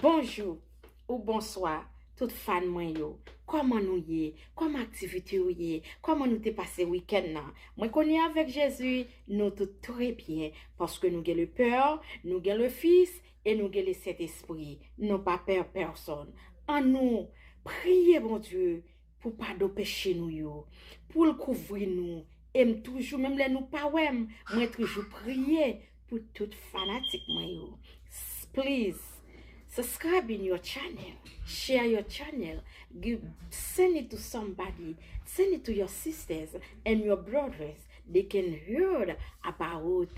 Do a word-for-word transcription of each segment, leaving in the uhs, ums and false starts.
Bonjou ou bonswa, tout fan mwen yo. Kòman nou ye? Kòman aktivite yo ye? Kòman nou te pase wikenn nan? Mwen konnen avèk Jezi, nou tout trè byen, paske nou gen le Pè, nou gen le Fis, e nou gen le Sentespri. Nou pa pè pèsonn. Annou priye Bondye pou padon peche nou yo, pou l kouvri nou. E m toujou, menm lè nou pa wè m, mwen toujou priye pou tout fanatik mwen yo. S- Please, subscribe in your channel, share your channel, give, send it to somebody, send it to your sisters and your brothers. They can hear about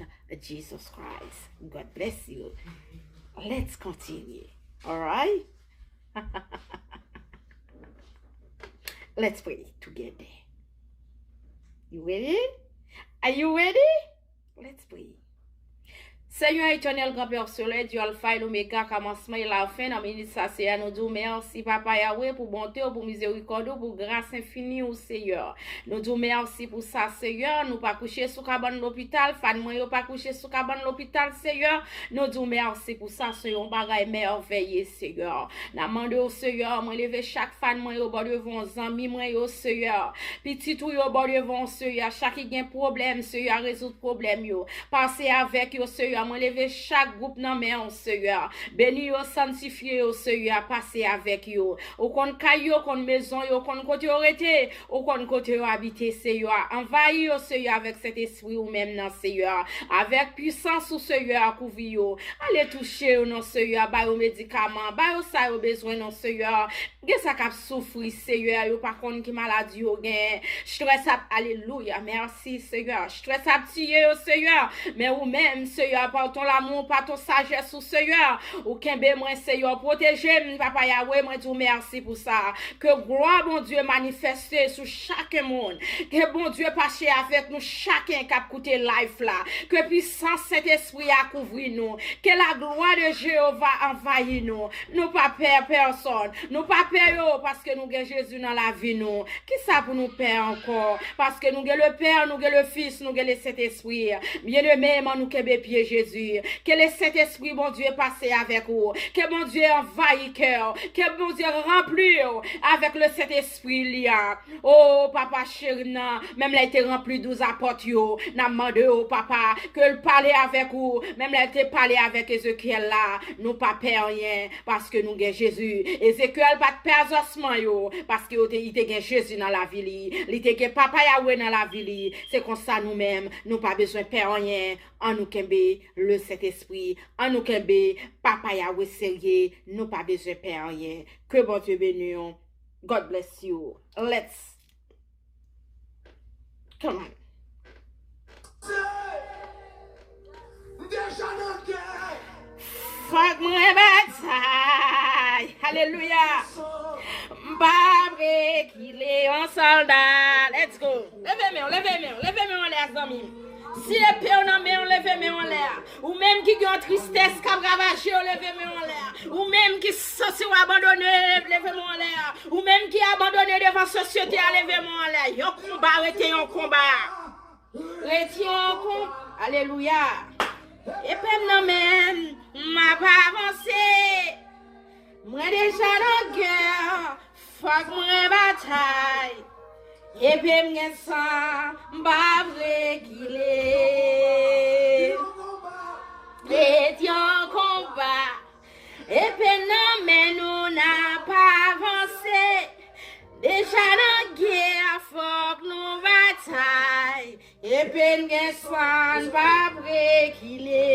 Jesus Christ. God bless you. Let's continue. All right? Let's pray together. You ready? Are you ready? Let's pray. Senyè Etènèl, Granpè Selè, Dye Alfa e Lomega, kòmansman e lafen, nan minit sa, Seyè, nou di w mèsi, Papa Yawe, pou bonte w, pou mizerikòd ou, pou gras enfini ou, Seyè. Nou di w mèsi pou sa, Seyè. Nou pa kouche sou kabann lopital, fan mwen yo pa kouche sou kabann lopital, Seyè. Nou di w mèsi pou sa, se yon bagay mèvèye, Seyè. N ap mande w, Seyè, mwen leve chak fan mwen yo bò devan w, zanmi mwen yo, Seyè. Pitit ou yo bò devan w, Seyè. Chak ki gen pwoblèm, Seyè, rezoud pwoblèm yo. Pase avèk yo, Seyè. Mwen leve chak gwoup nan men w, Seyè. Beni yo, sanntifye yo, Seyè. Pase avèk yo. Ou konn kay yo, ou konn mezon yo, ou konn kote yo rete, ou konn kote yo abite, Seyè. Anvayi yo, Seyè, avèk Sentespri ou menm nan, Seyè. Avèk pisans ou, Seyè, kouvri yo. Ale touche yo, non, Seyè. Ba yo medikaman, ba yo sa yo bezwen, non, Seyè. Gen sa k ap soufri, Seyè, yo pa konn ki maladi yo gen. Strès ap, alelouya, mèsi, Seyè. Strès ap tiye yo, Seyè. Men ou menm, Seyè, pa w ton lamou, pa ton sajès ou, Seyè. Ou kenbe mwen, Seyè, ou pwoteje m, Papa Yawe, mwen di w mèsi pou sa. Ke glwa Bondye manifeste sou chak moun. Ke Bondye pase avèk nou chaken k ap koute live la. Ke pisans Sentespri a kouvri nou. Ke laglwa de Jewova anvayi nou. Nou pa pè pèsonn. Nou pa pè yo paske nou gen Jezi nan lavi nou. Kisa pou nou pè ankò? Paske nou gen le Pè, nou gen le Fis, nou gen le Sentespri. Byeneme, ann nou kenbe pye Jezi. Ke le Sentespri Bondye pase avèk ou. Ke Bondye anvayi kè w. Ke Bondye ranpli w avèk le Sentespri li a. O, Papa cheri m nan, menm lè l te ranpli douz apòt yo, n ap mande w, Papa, ke l pale avèk ou, menm lè l te pale avèk Ezekyèl la, nou pa pè anyen, paske nou gen Jezi. Ezekyèl pa t pè zòsman yo, paske yo te, li te gen Jezi nan lavi li, li te gen Papa Yawe nan lavi li. Se konsa nou menm, nou pa bezwen pè anyen. Ann nou kenbe le Sentespri, ann nou kenbe Papa Yawe serye, nou pa bezwen pè anyen. Ke Bondye beni w. God bless you. Let's. Come on. M deja nan gè. Fòk mwen batay. Alelouya. M pa vle kile yon sòlda. Let's go. Leve men w, leve men w, leve men w anlè a, zanmi m. Si epe w nan men w, leve men w anlè a. Ou menm ki gen yon tristès k ap ravaje w, leve men w anlè a. Ou menm ki santi w abandone, leve men w anlè a. Ou menm ki abandone devan sosyete a, leve men w anlè a. Yon konba rete yon konba. Rete yon konba. Alelouya. Epe m nan men m, m ap avanse. Mwen deja nan gè, fòk mwen batay. Epe m gen san, m pa vle kile. Ret yon konba, epe nan men nou n ap avanse. Deja nan gè, fòk nou batay. Epe n gen san, n p ap rekile.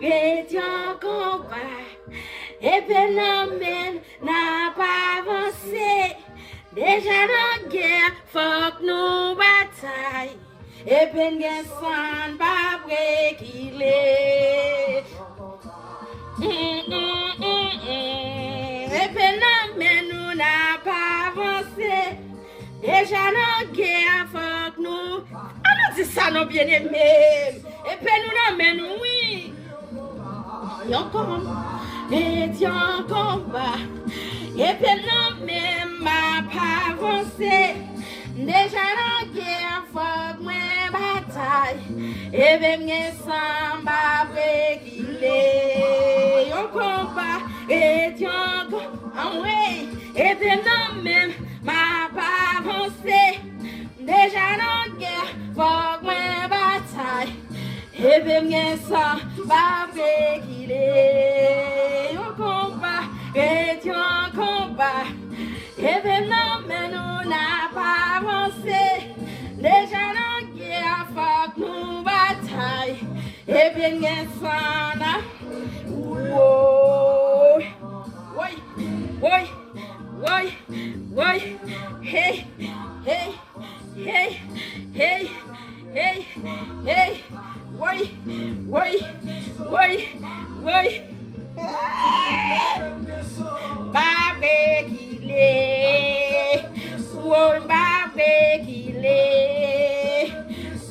Ret yon konba. Epe nan men n, n ap avanse. Deja nan gè, fòk nou batay. Epe n gen san, n p ap rekile. Mm, mm, mm, mm. Epe nan men nou, n ap avanse. Deja nan gè a, fòk nou. Ann nou di sa non, byeneme. Epe nou nan men nou, wi. Yon konba, ret yon konba. Epe nan men m, m ap avanse. Deja nan gè a, fòk mwen batay. Ay, ebe m gen san m pa vle kile. Yon konba, ret yon konba, anmwey, ebe m nan men m, m ap avanse. M deja nan gè, fòk mwen batay. Ebe m gen san, m pa vle kile. Yon konba, ret yon konba. Ebe m nan men nou n ap avanse. Deja nan gè a fòk nou batay. Ebe m gen san nan. Woy, woy, woy, woy, woy. Hey, hey. Hey, hey, hey, hey, woy, woy, woy, woy. M pa vle kile, woy, m pa vle kile.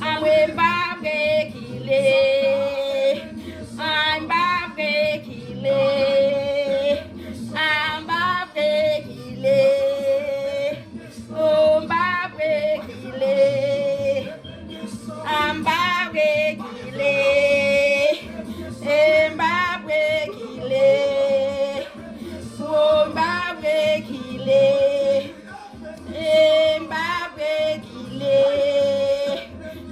Anmwey, m pa vle kile. Ay, m pa vle kile. Ay, m pa vle kile. Oh, m pa vle kile. Ah, m pa vle kile. Eh, m pa vle kile. Oh, m pa vle kile. Eh, m pa vle kile.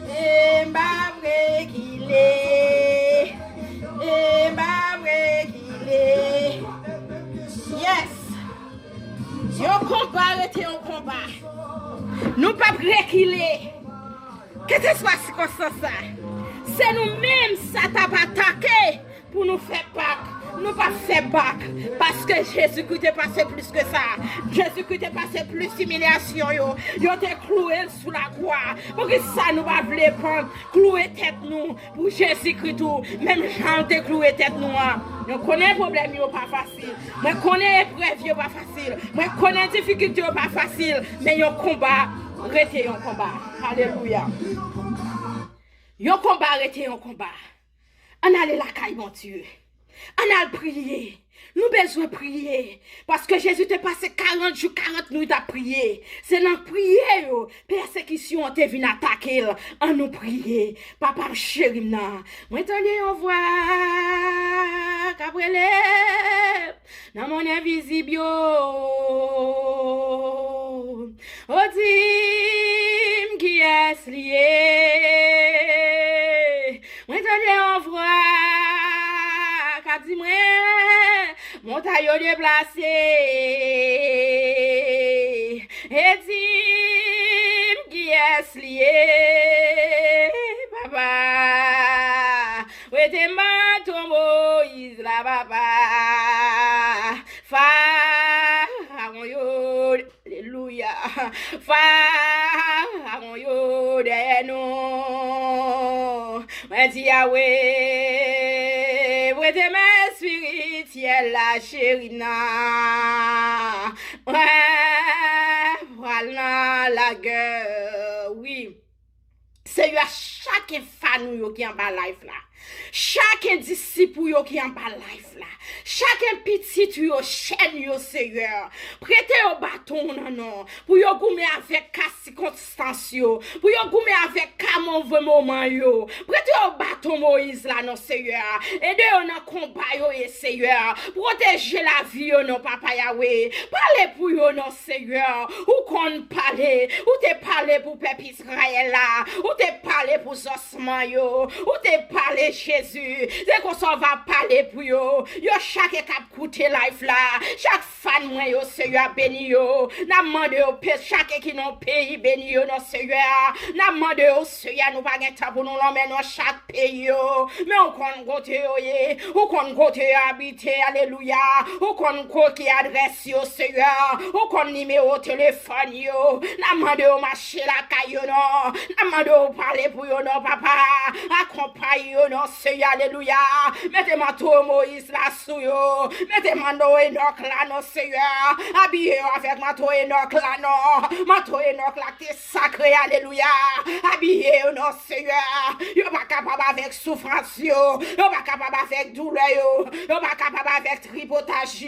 Eh, m pa vle kile. Eh, m pa vle kile. Yes! Yon konba rete yon konba. Nou p ap rekile. Kèlkeswa sikonstans la, se nou menm sa t ap atake pou nou fè bak. Nou p ap fè bak. Paske Jezikri te pase plis ke sa. Jezikri te pase plis imilyasyon yo. Yo te kloure l sou lakwa. Poukisa nou pa vle pran kloure tèt nou pou Jezikri tou, menm jan l te kloure tèt nou an? Nou konnen pwoblèm yo pa fasil. Mwen konnen eprèv yo pa fasil. Mwen konnen difikilte yo pa fasil. Men yon konba rete yon konba. Alelouya. Yon konba rete yon konba. Ann ale lakay Bondye. Ann al priye. Nou bezwen priye. Paske Jezi te pase karant jou, karant nwit ap priye. Se nan priye yo, pèsekisyon an te vin atake l. Ann nou priye. Papa m cheri m nan. Mwen tande yon vwa k ap rele m nan monn envizib yo. O, di m kiyès li ye. Mwen tande yon vwa k ap di mwen, montay yo deplase. E di m kiyès li ye, papa. Wete manto Moyiz la, papa. Farawon yo, alelouya. Farawon yo dèyè nou. Mwen di Yawe, wete men espirityèl la, cheri nan. Mwen pral nan lagè, wi. Seyè, chaken fan ou yo ki anba live la, chaken disip ou yo ki anba live la, chaken pitit ou yo, chèn yo, Seyè, prete yo baton w nan non, pou yo goumen avèk ka sikonstans yo, pou yo goumen avèk ka move moman yo. Prete yo baton Moyiz la non, Seyè. Ede yo nan konba yo ye, Seyè. Pwoteje lavi yo non, Papa Yawe. Pale pou yo non, Seyè. Ou konn pale. Ou te pale pou pèp Izrayèl la. Ou te pale pou zòsman yo. Ou te pale, Jezi. Se konsa w va pale pou yo. Yo chak k ap koute live la. Chak fan mwen yo, Seyè, beni yo. N ap mande yo, pe-, chak ki nan peyi, beni yo non, Seyè. N ap mande yo, Seyè, nou pa gen tan pou nou lonmen non chak peyi yo. Men ou konn kote yo ye. Ou konn kote yo abite, alelouya. Ou konn ko-, ki adrès yo, Seyè. Ou konn nimewo telefòn yo. N ap mande yo mache lakay yo non. N ap mande yo pale pou yo non, papa. Akonpaye yo non, Seyè, alelouya. Mete manto Moyiz la sou yo. Mete manto Enòk la non, Seyè. Abiye yo avèk manto Enòk la non. Manto Enòk la ki te sakre, alelouya. Abiye yo non, Seyè. Yo pa kapab avèk soufrans yo. Yo pa kapab avèk doulè yo. Yo pa kapab avèk tripotaj yo.